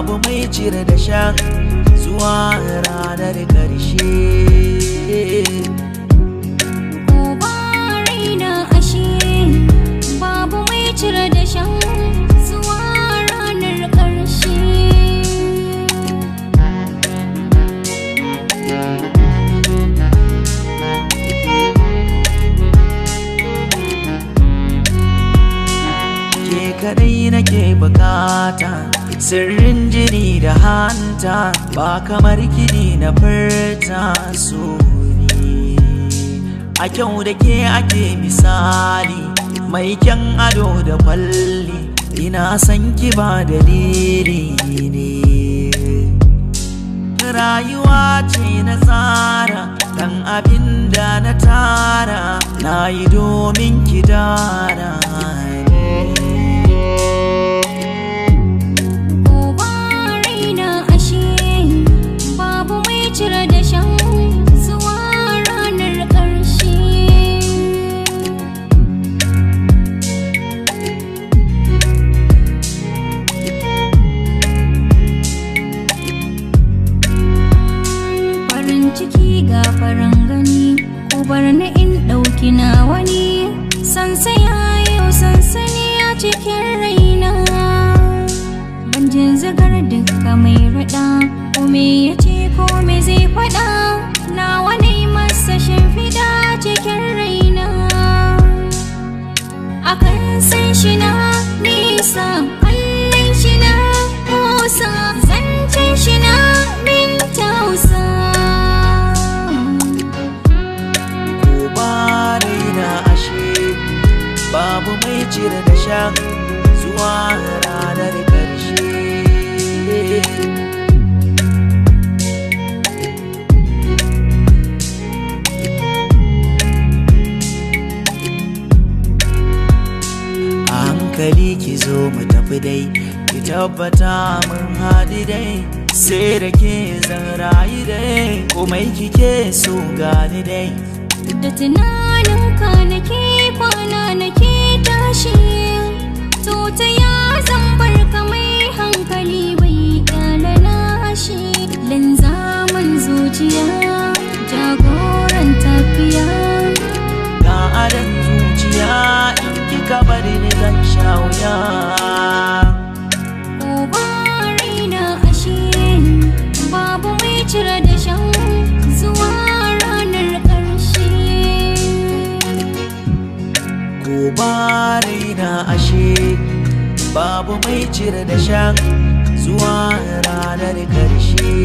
Babu mai cire da shan zuwa ranar ƙarshe. Ko ba raina ashe babu mai cire da shan zuwa ranar ƙarshe. Ke kadai nake bukata, sirrin jini da hanta, ba kamar kini na furta so ne. A kyau da ke ake misali, mai kyan ado da kwalli, ina san ki ba dalili ne. Rayuwa ce na tsara, dan abin da na tara, na yi domin ki dara ne. Ko ba raina ashe babu mai cire da shan zuwa ranar ƙarshe. Farin ciki ga farin gani, ko bar ni in ɗauki na wani sansaya yau sansani a cikin raina. Ban jin zigar duka mai raɗa, ko me ya ce ko me zai faɗa, na wani masa shimfiɗa cikin raina. Akan san shi na nisa, kallon shi na kusa, zancen shi na min tausa. Ko ba raina ashe babu mai cire da shan zuwa ranar ƙarshe. A hankali ki zo mu tafi dai, ki tabbata mun haɗu dai, sai da ke zan rayu dai, komai kike so gani dai. Da tunaninka nake kwana nake tashi, to ta ya zan bar ka mai hankali bai kyala nashi. Linzamin zuciya jagoran tafiya. Ga adon zuciya, in kika bari ni zan sha wuya. Ko ba raina ashe babu mai cire da shan zuwa ranar ƙarshe. Ko ba raina ashe babu mai cire da shan zuwa ranar ƙarshe.